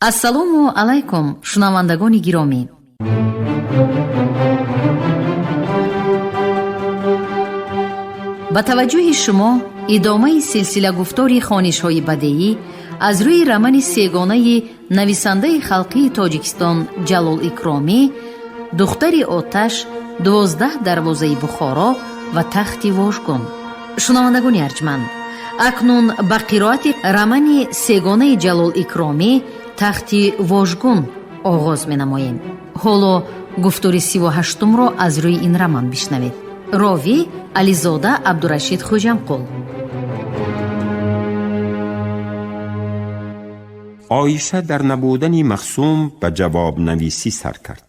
Ассалому алайкум, шунавандагони гиромӣ. Ба таваҷҷӯҳи шумо идомаи силсила гуфтори хонишҳои бадеӣ аз рӯи романи сегонаи нависандаи халқии Тоҷикистон Ҷалол Икромӣ «Духтари оташ», «12 дарвозаи Бухоро» ва «Тахти вожгун». Шунавандагони арҷманд, акнун ба қироати романи сегонаи Ҷалол Икромӣ «Тахти вожгун» оғоз менамоем. Ҳоло гуфтори 38-умро аз рӯи ин роман бишнавед. Ровӣ Ализода Абдурашид Хӯҷамқул. Оиша дар набудани Махсум ба ҷавобнависӣ сар кард.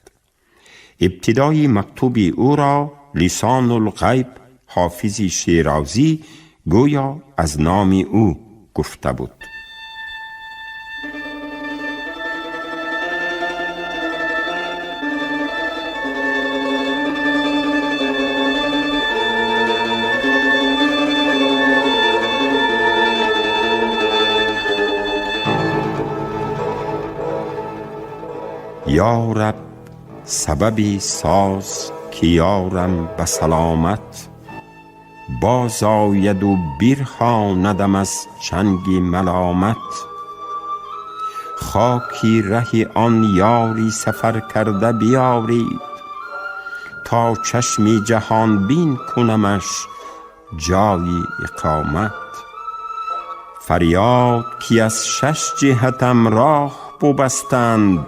Ибтидои мактуби ӯро Лисонулғайб Ҳофизи Шерозӣ гӯё аз номи ӯ гуфта буд. یا رب، سببی ساز که یارم به سلامت باز آید و برهاندم از چنگ ملامت. خاکی ره آن یاری سفر کرده بیارید تا چشمی جهان بین کنمش جای اقامت. فریاد که از شش جهتم راه ببستند،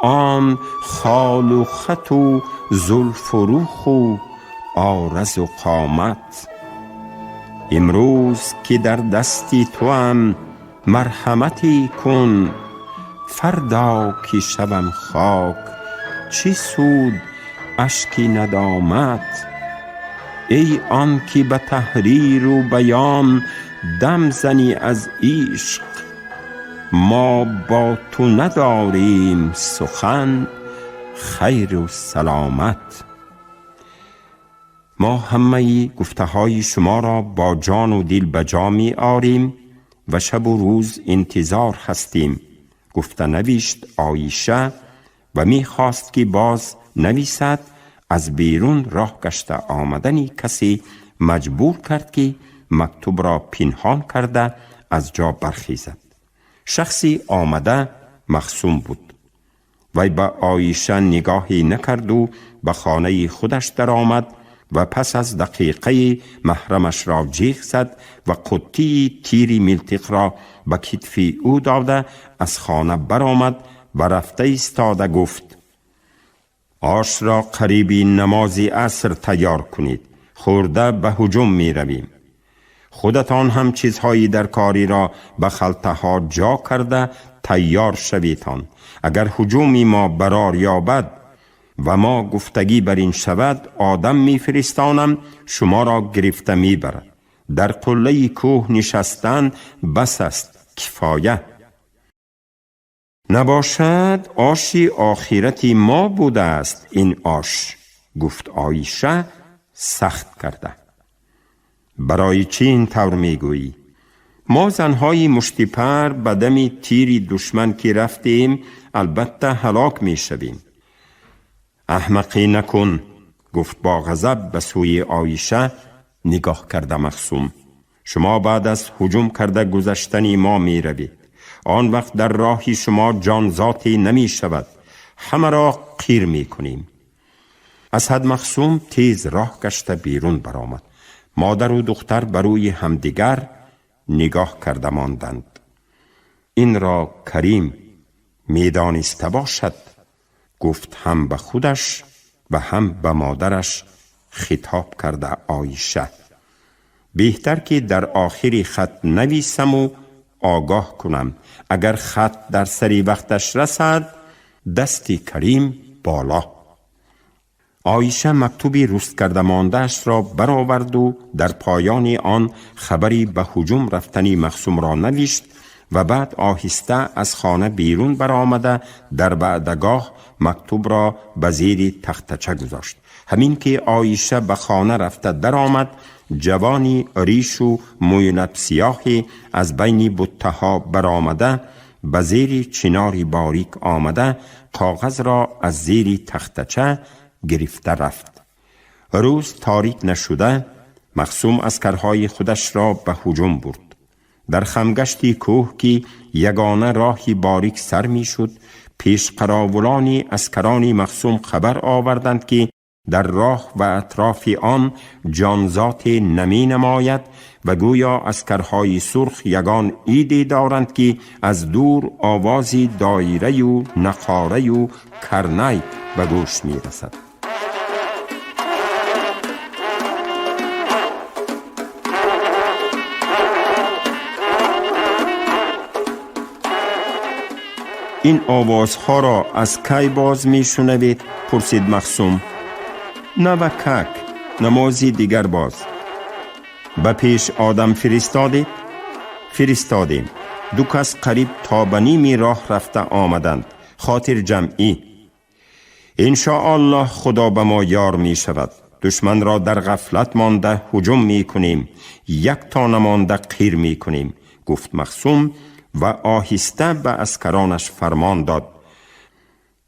آن خال و خط و زلف و رخ و عارض و قامت. امروز که در دستی توام مرحمتی کن، فردا که شوم خاک چه سود اشک ندامت. ای آن که به تحریر و بیان دم زنی از عشق، ما با تو نداریم سخن، خیر و سلامت. ما همه گفته های شما را با جان و دل به جا می آریم و شب و روز انتظار هستیم. گفته نوشت عایشه و می خواست که باز نویسد، از بیرون راه گشته آمدنی کسی مجبور کرد که مکتوب را پنهان کرده از جا برخیزد. شخصی آمده مخصوم بود. وی به عایشه نگاهی نکرد و به خانه خودش درآمد و پس از دقیقه محرمش را جیغ زد و قطی تیری ملتق را به کتف او داده از خانه برآمد و رفته ایستاده گفت: آش را قریبی نماز عصر تیار کنید، خورده به هجوم می رویم. خودتان هم چیزهایی در کاری را به خلطه ها جا کرده تیار شویتان. اگر هجومی ما برار یابد و ما گفتگی بر این شود، آدم میفرستانم شما را گرفته میبرد. در قله کوه نشستن بس است، کفایه. نباشد آشی آخرتی ما بوده است این آش. گفت عایشه سخت کرده: برای چی این طور میگویی؟ ما زنهای مشتیپر به دم تیری دشمن که رفتیم البته هلاک میشویم. احمقی نکن. گفت با غضب به سوی عایشه نگاه کرده مخصوم: شما بعد از هجوم کرده گذشتن ما می روید. آن وقت در راهی شما جانذاتی نمی شود، همه را قیر می کنیم. اسد مخصوم تیز راه گشته بیرون برآمد. مادر و دختر بر روی همدیگر نگاه کرده ماندند. این را کریم میدانسته باشد. گفت هم به خودش و هم به مادرش خطاب کرده عایشه: بهتر که در آخری خط نویسم و آگاه کنم. اگر خط در سری وقتش رسد، دست کریم بالا. عایشه مکتوبی رست کرده ماندهش را برآورد و در پایان آن خبری به هجوم رفتنی مخصوم را نوشت و بعد آهسته از خانه بیرون برآمده در بعدگاه مکتوب را به زیر تختچه گذاشت. همین که عایشه به خانه رفته درآمد، جوانی ریش و موی لب سیاهی از بین بته ها برآمده به زیر چناری باریک آمده کاغذ را از زیر تختچه گرفته رفت. روز تاریک نشده مخصوم عسکرهای خودش را به هجوم برد. در خمگشت کوه که یگانه راهی باریک سر می شد، پیش قراولان عسکران مخصوم خبر آوردند که در راه و اطراف آن جانذات نمی نماید و گویا عسکرهای سرخ یگان ایدی دارند که از دور آوازی دایره و نقاره و کرنی به گوش می رسد. این آوازها را از کی باز می شنوید؟ پرسید مخصوم. نه و کک، نمازی دیگر باز. به پیش آدم فرستادید؟ فرستادیم. دو کس قریب تا به نیمی راه رفته آمدند. خاطر جمعی. ان شاء الله خدا به ما یار می شود. دشمن را در غفلت مانده هجوم می کنیم. یک تا نمانده قیر می کنیم. گفت مخصوم و آهسته به عسکرانش فرمان داد: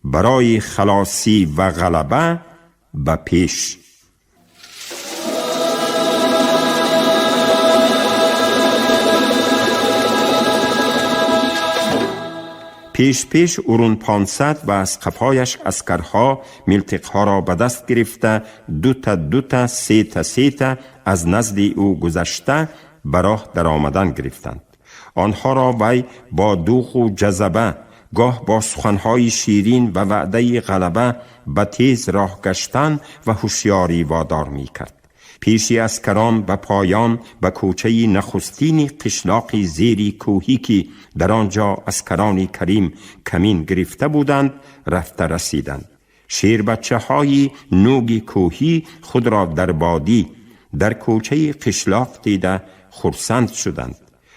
برای خلاصی و غلبه به پیش. پیش پیش اورون 500 و از قفایش عسکرها ملتقها را به دست گرفته دو تا دو تا سه تا سه تا از نزد او گذشته به راه در آمدن گرفتند. آنها را وی با دوغ و جذبه، گاه با سخنهای شیرین و وعده غلبه به تیز راه گشتن و هوشیاری وادار می کرد. پیشی عسکران به پایان به کوچه نخستین قشلاق زیری کوهی که در آنجا عسکران کریم کمین گرفته بودند رفته رسیدند. شیر بچه های نوگ کوهی خود را در بادی در کوچه قشلاق دیده خرسند شدند.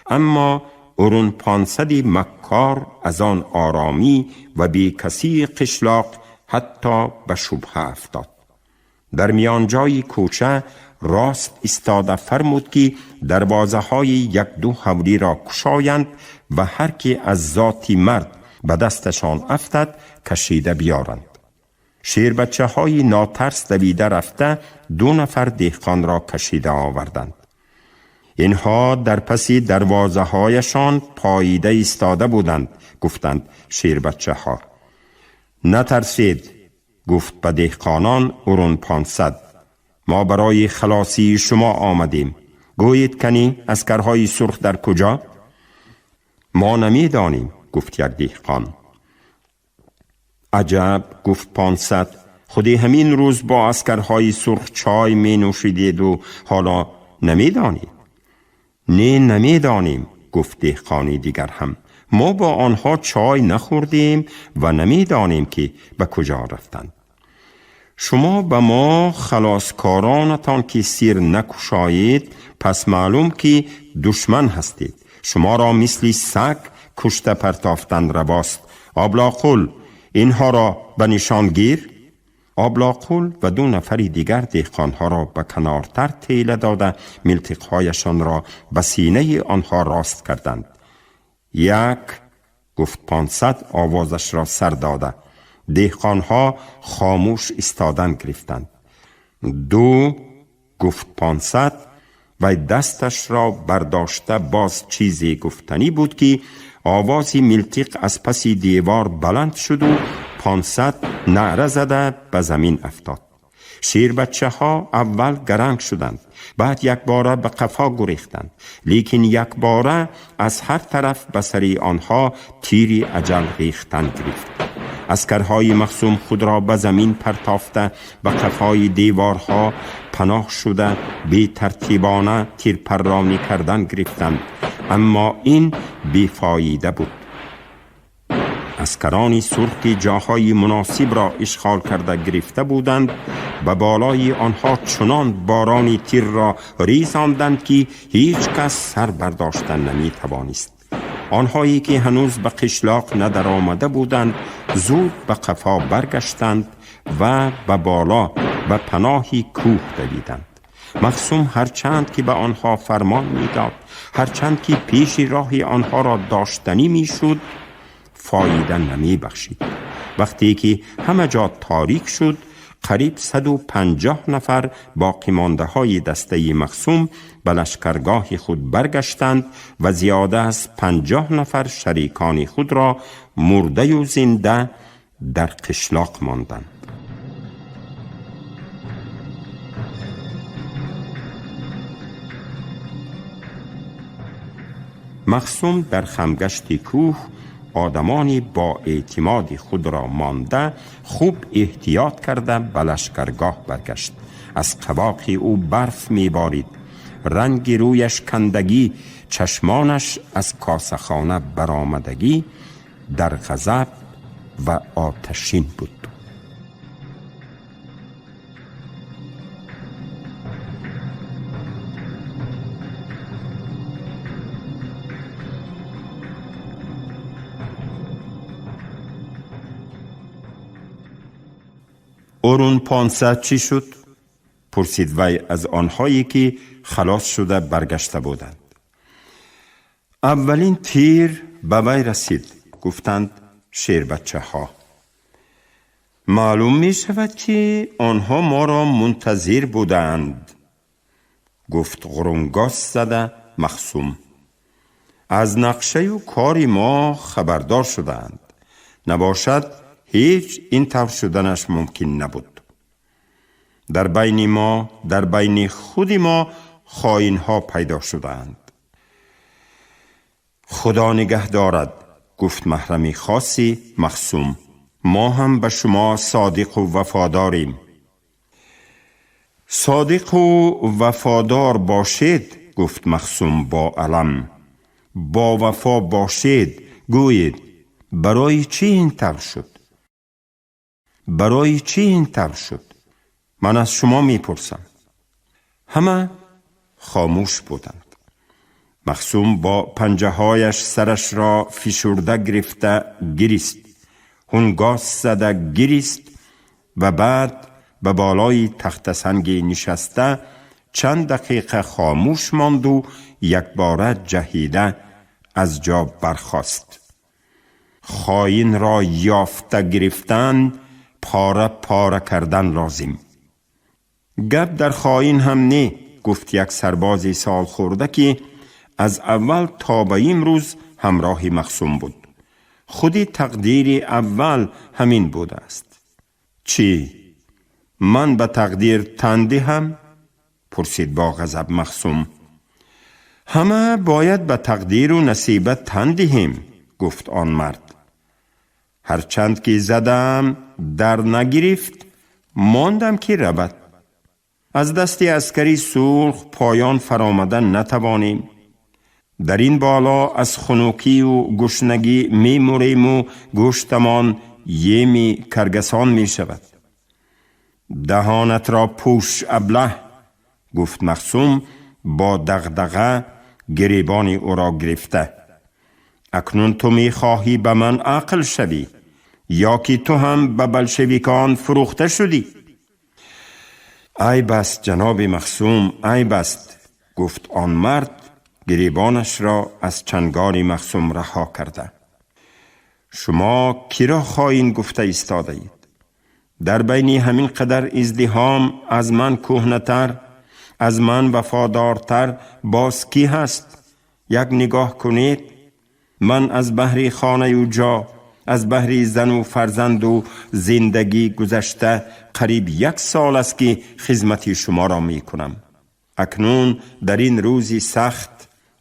اما اورون 500 مکار از آن آرامی و بی کسی قشلاق حتی به شبهه افتاد. در میان جای کوچه راست ایستاده فرمود که دروازه های یک دو حولی را کشایند و هر کی از ذاتی مرد به دستشان افتد کشیده بیارند. شیر بچه های ناترس دویده رفته 2 نفر دهقان را کشیده آوردند. اینها در پس دروازه هایشان پاییده ایستاده بودند. گفتند شیر بچه ها: نترسید. گفت به دهقانان اورون 500: ما برای خلاصی شما آمدیم. گویید کنی عسکرهای سرخ در کجا؟ ما نمیدانیم. گفت یک دهقان. عجب. گفت 500: خودی همین روز با عسکرهای سرخ چای می نوشیدید و حالا نمیدانید. نه نمیدانیم. گفت دهقانی دیگر هم: ما با آنها چای نخوردیم و نمیدانیم که به کجا رفتند. شما به ما خلاصکارانتان که سیر نکشایید پس معلوم که دشمن هستید. شما را مثل سگ کشته پرتافتن رواست. آبلاقل اینها را به نشان گیر. آبلاقل و 2 نفر دیگر دهقانها را به کنارتر تیله داده ملتقهایشان را به سینه آنها راست کردند. 1. گفت 500 آوازش را سر داده. دهقانها خاموش ایستادن گرفتند. 2. گفت 500 و دستش را برداشته باز چیزی گفتنی بود که آواز ملتق از پس دیوار بلند شد و 500 نعره زده به زمین افتاد. شیر بچه ها اول گرنگ شدند، بعد یک باره به قفا گریختند، لیکن یک باره از هر طرف به سری آنها تیری اجل ریختن گرفت. عسکرهای مخصوم خود را به زمین پرتافته به قفای دیوارها پناه شده بی ترتیبانه تیر پرانی کردن گرفتند، اما این بیفایده بود. عسکرانی سرخ که جاهای مناسب را اشغال کرده گرفته بودند به بالای آنها چنان بارانی تیر را ریزاندند که هیچ کس سر برداشتن نمی توانست. آنهایی که هنوز به قشلاق ندر آمده بودند زود به قفا برگشتند و به بالا به پناهی کوه دویدند. مخصوم هرچند که به آنها فرمان میداد، هرچند که پیش راه آنها را داشتنی میشد، фоида намебахшид. Вақте ки ҳама ҷо торик шуд, қариб 150 нафар боқимондаҳои дастаи Махсум ба лашкаргоҳи худ баргаштанд ва зиёда аз 50 нафар шарикони худро мурдаю зинда дар қишлоқ монданд. Махсум дар хамгашти кӯҳ одамони бо эътимоди худро монда, хуб эҳтиёт карда ба лашкаргоҳ баргашт. Аз қавоқи ӯ барф меборид, ранги рӯяш кандагӣ, чашмонаш аз косахона баромадагӣ, дар ғазаб ва оташин буд. Орун 500 чӣ шуд? Пурсид вай аз онҳое ки халос шуда баргашта буданд. Аввалин тир ба вай расид, гуфтанд шербачаҳо. Маълум мешавад ки онҳо моро мунтазир буданд, гуфт ғурунгос зада Махсум. Аз нақшаю кори мо хабардор шудаанд. Набошад, ҳеҷ ин тавр шуданаш мумкин набуд. Дар байни мо, дар байни худи мо хоинҳо пайдо шудаанд. Худо нигаҳ дорад, гуфт маҳрами хоси Махсум. Мо ҳам ба шумо содиқу вафодорем. Содиқу вафодор бошед, гуфт Махсум бо алам. Бо вафо бошед, гӯед, барои чӣ ин тавр шуд? Барои чӣ ин тавр шуд? Ман аз шумо мепурсам. Ҳама хомӯш буданд. Махсум бо панҷаҳояш сарашро фишурда гирифта гирист, ҳунгос зада гирист ва баъд ба болои тахтасанге нишаста чанд дақиқа хомӯш монду якбора ҷаҳида аз ҷо бархост. Хоинро ёфта гирифтан, пора пора кардан лозим. Гап дар хоин ҳам не, гуфт як сарбози солхӯрда ки аз аввал то ба имрӯз ҳамроҳи Махсум буд. Худи тақдири аввал ҳамин будааст. Чӣ, ман ба тақдир тан диҳам? Пурсид бо ғазаб Махсум. Ҳама бояд ба тақдиру насиба тан диҳем, гуфт он мард. Ҳарчанд ки задам дар нагирифт, мондам ки равад. Аз дасти аскари сурх поён фаромада натавонем. Дар ин боло аз хунукию гушнагӣ мемурему гӯштамон еми каргасон мешавад. Даҳонатро пӯш, аблаҳ, гуфт Махсум бо дағдаға гиребони ӯро гирифта. Акнун ту мехоҳӣ ба ман ақл шавӣ, ё ки ту ҳам ба болшевикон фурӯхта шудӣ? Айб аст, ҷаноби Махсум, айб аст, гуфт он мард гиребонашро аз чангори Махсум раҳо карда. Шумо киро хоин гуфта истодаед? Дар байни ҳамин қадар издиҳом аз ман кӯҳнатар, аз ман вафодортар боз кӣ ҳаст? Як нигоҳ кунед. Ман аз баҳри хонаю ҷо, аз баҳри зану фарзанду зиндагӣ гузашта қариб як сол аст ки хизмати шуморо мекунам. Акнун дар ин рӯзи сахт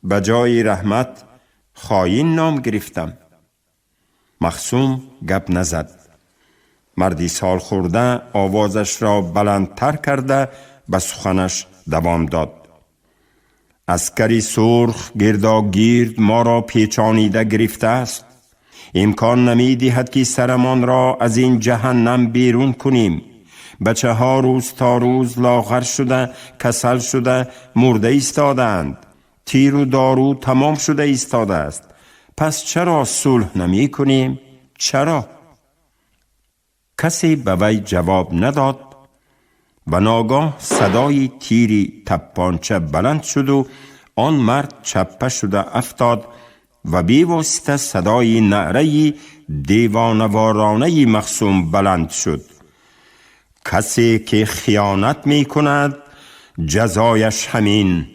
ба ҷои раҳмат хоин ном гирифтам. Махсум гап назад. Марди солхӯрда овозашро баландтар карда ба суханаш давом дод. Аскари сурх гирдогирд моро печонида гирифтааст. Имкон намедиҳад ки сарамонро аз ин ҷаҳаннам берун кунем. Бачаҳо рӯз то рӯз лоғар шуда, касал шуда, мурда истодаанд. Тиру дору тамом шуда истодааст. Пас чаро сулҳ намекунем? Чаро? Касе ба вай ҷавоб надод ва ногоҳ садои тири таппонча баланд шуду он мард чаппа шуда афтод و بیواسطه صدای نعره دیوانوارانه مخصوم بلند شد: کسی که خیانت می کند جزایش همین.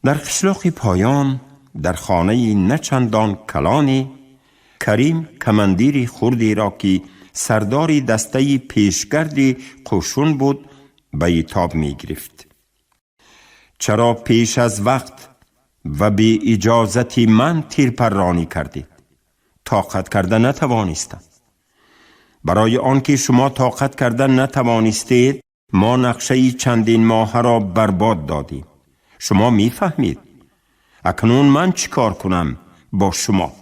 در قشلاق پایان، در خانه نچندان کلانی، کریم کمندیر خردی را که سردار دسته پیشگرد قشون بود به ایتاب می گرفت. چرا پیش از وقت و بی اجازت من تیر پرانی کردید؟ طاقت کرده نتوانستم. برای آنکه شما طاقت کرده نتوانستید، ما نقشه چندین ماه را برباد دادیم. شما میفهمید. اکنون من چیکار کنم با شما؟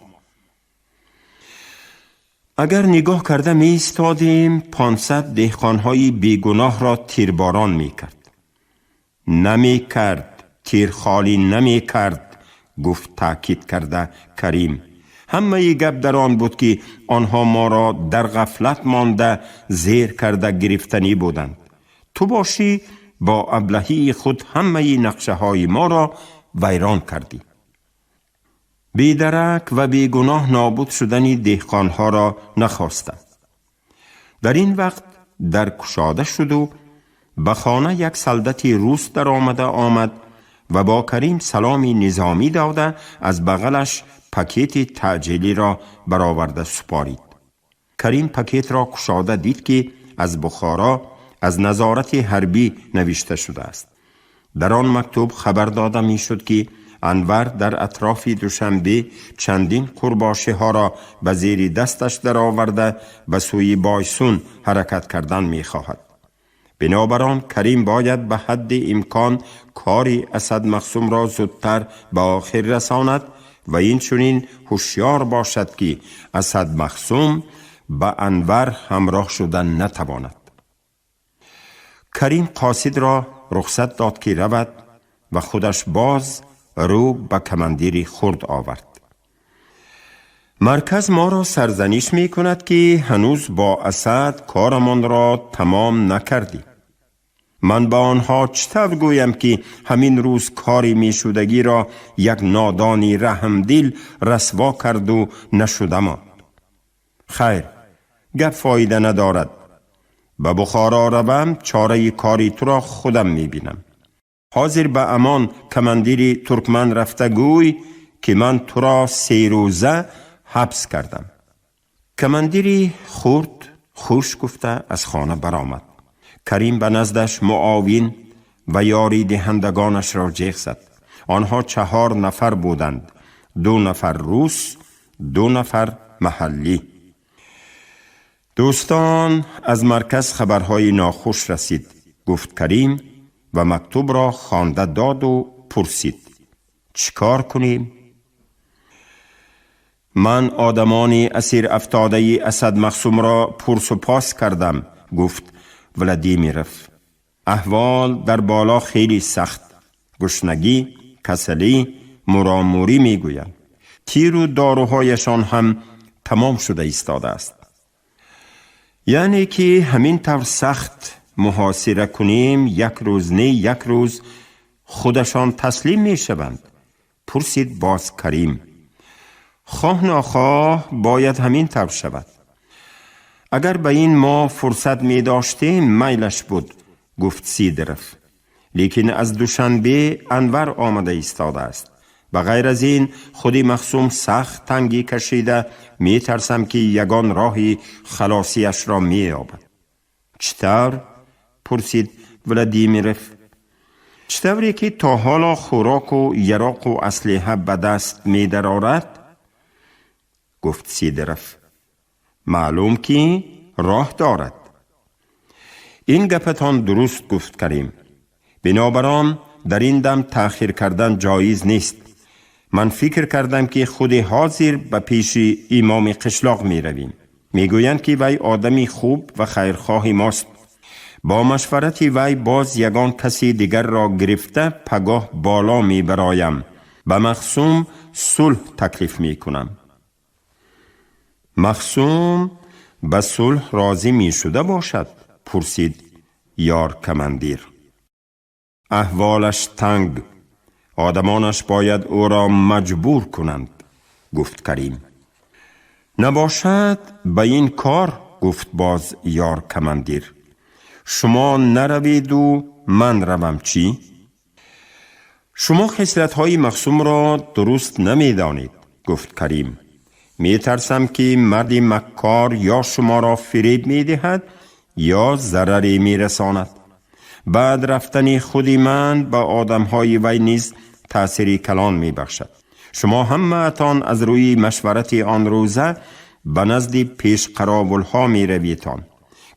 اگر نگاه کرده می ایستادیم، 500 دهقانهای بیگناه را تیرباران می کرد. نمی کرد، تیر خالی نمی کرد، گفت تاکید کرده کریم. همه گپ در آن بود که آنها ما را در غفلت مانده زیر کرده گرفتنی بودند. تو باشی با ابلهی خود همه نقشه های ما را ویران کردی. بیدرک و بیگناه نابود شدن دهقانها را نخواستم. در این وقت در کشاده شد و به خانه یک سلدت روس در آمده آمد و با کریم سلامی نظامی داده از بغلش پکیت تعجیلی را برآورده سپارید. کریم پکیت را کشاده دید که از بخارا از نظارت حربی نوشته شده است. در آن مکتوب خبر داده می شد که انور در اطراف دوشنبه چندین قرباشه ها را به زیر دستش درآورده به سوی بایسون حرکت کردن می خواهد. بنابران کریم باید به حد امکان کاری اسد مخصوم را زودتر به آخر رساند و این چنین هوشیار باشد که اسد مخصوم به انور همراه شدن نتواند. کریم قاصد را رخصت داد که رود و خودش باز رو به کمندیر خرد آورد. مرکز ما را سرزنش می کند که هنوز با اسد کارمان را تمام نکردی. من با آنها چطور گویم که همین روز کاری می شدگی را یک نادانی رحم دل رسوا کرد و نشده ماند. خیر، گپ فایده ندارد. به بخارا روم، چاره کاری تو را خودم می بینم. حاضر به امان کمندیر ترکمن رفته گوی که من تو را 3 روزه حبس کردم. کمندیر خرد خوش گفته از خانه برآمد. کریم به نزدش معاون و یاری دهندگانش را جیغ زد. آنها 4 نفر بودند، 2 نفر روس، 2 نفر محلی. دوستان، از مرکز خبرهای ناخوش رسید، گفت کریم و مکتوب را خوانده داد و پرسید چیکار کنیم؟ من آدمانی اسیر افتاده اسد مخصوم را پرس و پاس کردم، گفت ولادیمیروف. احوال در بالا خیلی سخت، گشنگی، کسلی، مراموری میگویند. تیر و داروهایشان هم تمام شده ایستاده است. یعنی که همین طور سخت محاصره کنیم، یک روز نه یک روز خودشان تسلیم می شوند. پرسید باز کریم. خواه ناخواه باید همین طور شود. اگر به این ما فرصت می داشتیم میلش بود، گفت سیدرف. لیکن از دوشنبه انور آمده ایستاده است. و غیر از این خودی مخصوم سخت تنگی کشیده، می ترسم که یگان راهی خلاصیش را می یابد. چطور؟ پرسید ولادیمیروف. چطوری که تا حالا خوراک و یراق و اسلحه به دست می درآرد؟ گفت سیدرف. معلوم که راه دارد. این گپتان درست، گفت کریم. بنابران در این دم تأخیر کردن جایز نیست. من فکر کردم که خود حاضر به پیش امام قشلاق می رویم. می گویند که وی آدمی خوب و خیرخواه ماست. با مشورت وی باز یگان کسی دیگر را گرفته پگاه بالا می برایم. به مخصوم صلح تکلیف می کنم. مخصوم به صلح راضی می شده باشد؟ پرسید یار کمندیر. احوالش تنگ، آدمانش باید او را مجبور کنند، گفت کریم. نباشد به این کار، گفت باز یار کمندیر، شما نروید و من روم چی؟ شما خصلت های مخصوم را درست نمیدانید، گفت کریم. می ترسم که مرد مکار یا شما را فریب می دهد یا ضرری می رساند. بعد رفتن خود من به آدم های وی نیز تأثیر کلان می بخشد. شما همه تان از روی مشورت آن روزه به نزد پیش قرابل ها می رویتان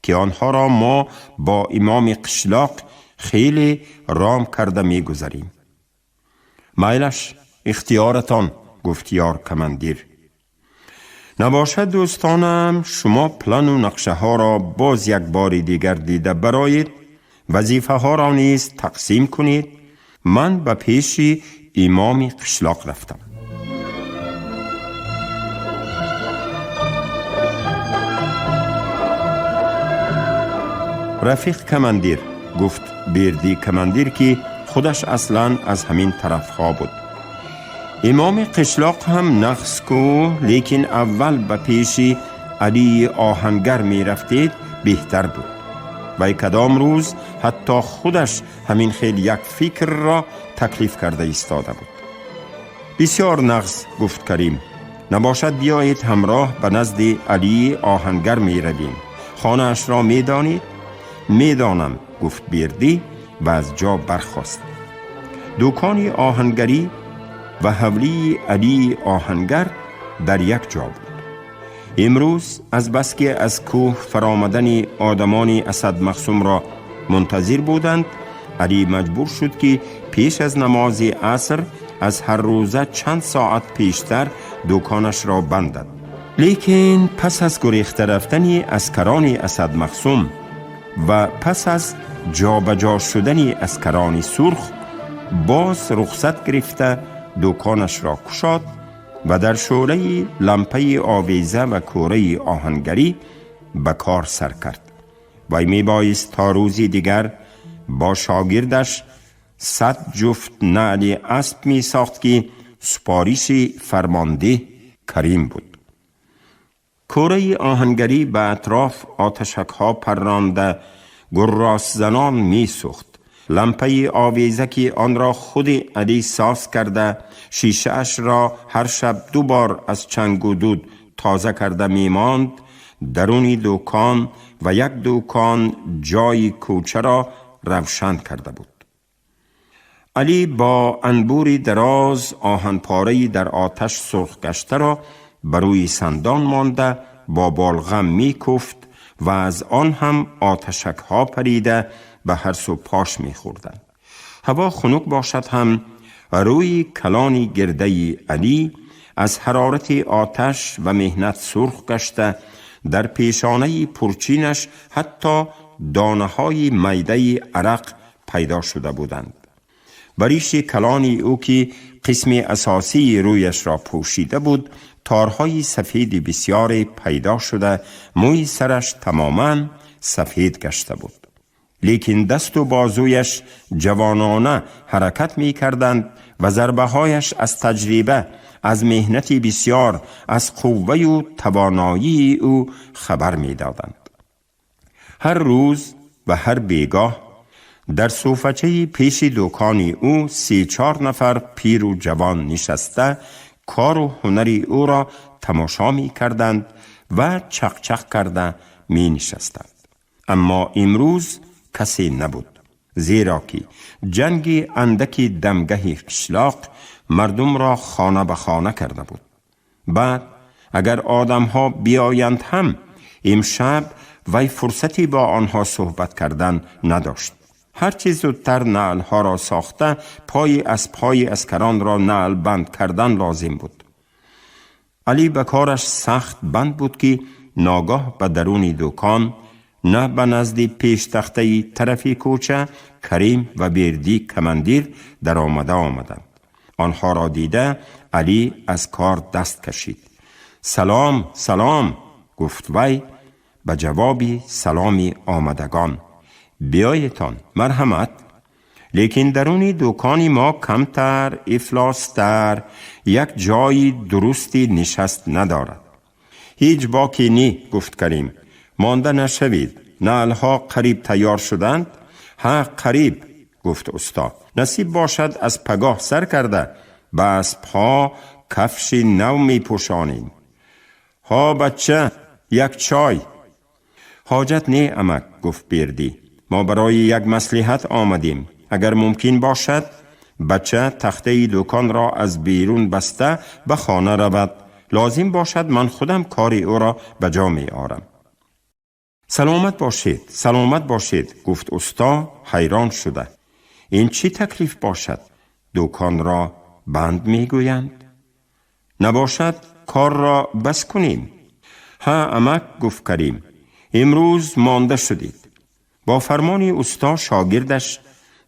که آنها را ما با امام قشلاق خیلی رام کرده می گذاریم. میلش اختیارتان، گفت یار کمندیر. نباشد دوستانم شما پلان و نقشه ها را باز یک بار دیگر دیده برایید، وظیفه ها را نیز تقسیم کنید. من به پیش امام قشلاق رفتم. رفیق کمندیر، گفت بیردی کمندیر که خودش اصلا از همین طرف ها بود. امام قشلاق هم نقص کو، لیکن اول به پیش علی آهنگر می رفتید بهتر بود. و کدام روز حتی خودش همین خیلی یک فکر را تکلیف کرده ایستاده بود. بسیار نقص، گفت کریم. نباشد بیایید همراه به نزد علی آهنگر می رویم. خانه اش را می دانید؟ می دانم، گفت بیردی و از جا برخاست. دوکان آهنگری و حولی علی آهنگر در یک جا بود. امروز از بس که از کوه فرامدن آدمان اسد مخصوم را منتظر بودند، علی مجبور شد که پیش از نماز عصر از هر روزه چند ساعت پیشتر دوکانش را بندد. لیکن پس از گریخته رفتن اسکران اسد مخصوم و پس از جابجا شدن اسکران سرخ، باز رخصت گرفته دوکانش را کشاد و در شعله لمپه آویزه و کوره آهنگری به کار سر کرد. وی می بایست تا روزی دیگر با شاگردش 100 جفت نعل اسب می ساخت که سپاریش فرمانده کریم بود. کوره آهنگری به اطراف آتشک ها پرانده گراس زنان می سوخت. لمپه آویزه که آن را خود علی ساز کرده، شیشه اش را هر شب 2 بار از چنگ و دود تازه کرده می ماند، درونی دوکان و یک دوکان جای کوچه را روشن کرده بود. علی با انبوری دراز آهنپاره‌ای در آتش سرخ گشته را بر روی سندان مانده با بالغم می کوفت و از آن هم آتشک ها پریده به هر سو پاش می خوردند. هوا خنک باشد هم روی کلانی گرده علی از حرارت آتش و مهنت سرخ گشته، در پیشانه پرچینش حتی دانه های میده عرق پیدا شده بودند. بریش کلانی او که قسم اساسی رویش را پوشیده بود، تارهای سفید بسیار پیدا شده، موی سرش تماما سفید گشته بود. لیکن دست و بازویش جوانانه حرکت می کردند و ضربه هایش از تجربه، از مهنت بسیار، از قوه و توانایی او خبر می دادند. هر روز و هر بیگاه در صوفچه پیش دکان او 3-4 نفر پیر و جوان نشسته کار و هنر او را تماشا می کردند و چق چق کرده می نشستند. اما امروز کسی نبود، زیرا که جنگ اندک دمگه قشلاق مردم را خانه به خانه کرده بود. بعد اگر آدم ها بیایند هم امشب وی فرصتی با آنها صحبت کردن نداشت. هرچی زودتر نعلها را ساخته پای از پای اسکران را نعل بند کردن لازم بود. علی به کارش سخت بند بود که ناگاه به درون دکان، نه به نزد پیش تخته طرف کوچه، کریم و بیردی کمندیر در آمده آمدند. آنها را دیده علی از کار دست کشید. سلام سلام گفت وی به جوابی سلامی آمدگان. بیایتان مرحمت. Лекин даруни дукони мо камтар, ифлостар, як ҷойи дурусти нишаст надорад. Ҳеҷ боке ни, гуфт Карим. Монда нашавед. Налҳо қариб тайёр шуданд? Ҳа, қариб, гуфт усто. Насиб бошад, аз пагоҳ сар карда ба аспҳо кафши нав мепӯшонем. Ҳо, бача, як чой. Ҳоҷат не, амак, гуфт Бердӣ. Мо барои як маслиҳат омадем. Агар мумкин бошад, бача тахтаи дуконро аз берун баста ба хона равад. Лозим бошад, ман худам кори ӯро ба ҷо меорам. Саломат бошед, саломат бошед, гуфт усто ҳайрон шуда. Ин чӣ таклиф бошад? Дуконро банд мегӯянд? Набошад, корро бас кунем. Ҳа, амак, гуфт Карим, имрӯз монда шудед. Бо фармони усто шогирдаш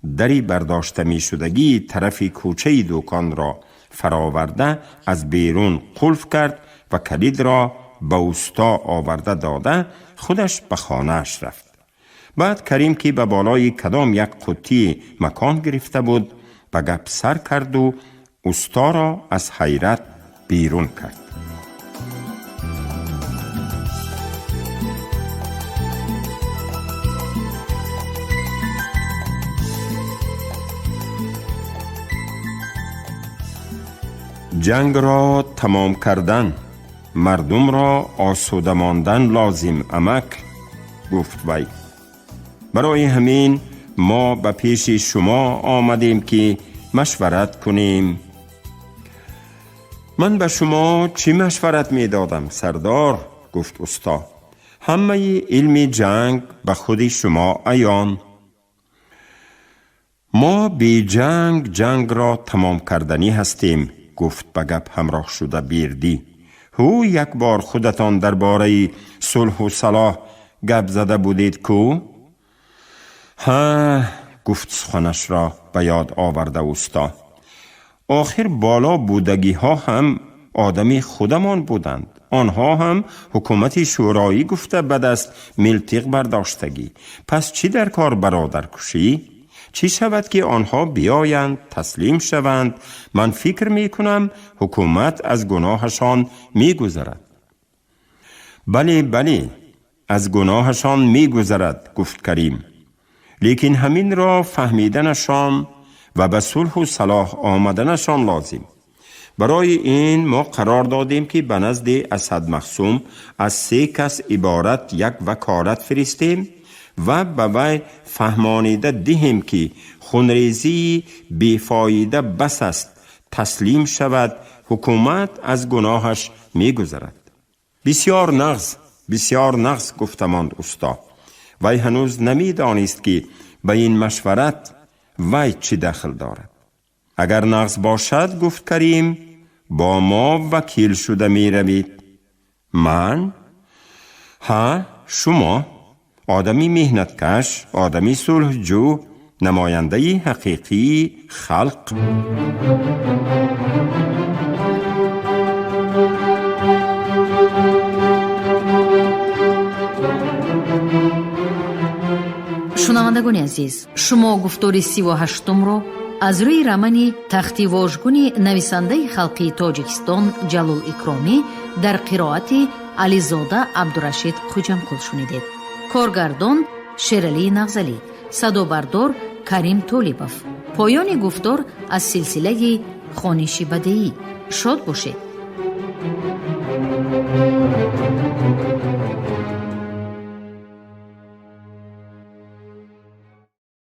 дари бардошта мешудагии тарафи кӯчаи дуконро фароварда аз берун қулф кард ва калидро ба усто оварда дода худаш ба хонааш рафт. Баъд Карим, ки ба болои кадом як қуттӣ макон гирифта буд, ба гап сар карду усторо аз ҳайрат берун кард. Ҷангро тамом кардан, мардумро осуда мондан лозим, амак, гуфт вай. Барои ҳамин мо ба пеши шумо омадем, ки машварат кунем. Ман ба шумо чӣ машварат медодам, сардор, гуфт усто. Ҳамаи илми ҷанг ба худи шумо аён. Мо беҷанг ҷангро тамом карданӣ ҳастем, гуфт ба гап ҳамроҳ шуда Бердӣ. Ҳу, як бор худатон дар бораи сулҳу салоҳ гап зада будед ку? Ҳа, гуфт суханашро ба ёд оварда усто. Охир боло будагиҳо ҳам одами худамон буданд. Онҳо ҳам ҳукумати шӯроӣ гуфта ба даст милтиқ бардоштагӣ. Пас чӣ дар кор бародаркушӣ? Чӣ шавад, ки онҳо биёянд, таслим шаванд? Ман фикр мекунам, ҳукумат аз гуноҳашон мегузарад. Бале, бале, аз гуноҳашон мегузарад, гуфт Карим. Лекин ҳаминро фаҳмиданашон ва ба сулҳу салоҳ омаданашон лозим. Барои ин мо қарор додем, ки ба назди Асад Махсум аз се кас иборат як ваколат фиристем ва ба вай фаҳмонида диҳем, ки хунрезии бефоида бас аст, таслим шавад, ҳукумат аз гуноҳаш мегузарад. Бисёр нағз, бисёр нағз, гуфта монд усто. Вай ҳанӯз намедонист, ки ба ин машварат вай чӣ дахл дорад. Агар нағз бошад, гуфт Карим, бо мо вакил шуда меравед. Ман? Ҳа, шумо одами меҳнаткаш, одами сулҳҷӯ, намояндаи ҳақиқии халқ. Шунавандагони азиз, шумо гуфтори 38-умро аз рӯи романи Тахти вожгуни нависандаи халқии Тоҷикистон Ҷалол Икромӣ дар қироати Ализода Абдурашид Хуҷамқул шунидед. Коргардон Шералии Нағзалӣ, садобардор Карим Толибов. Поёни гуфтор аз силсилаи хониши бадеӣ. Шод бошед.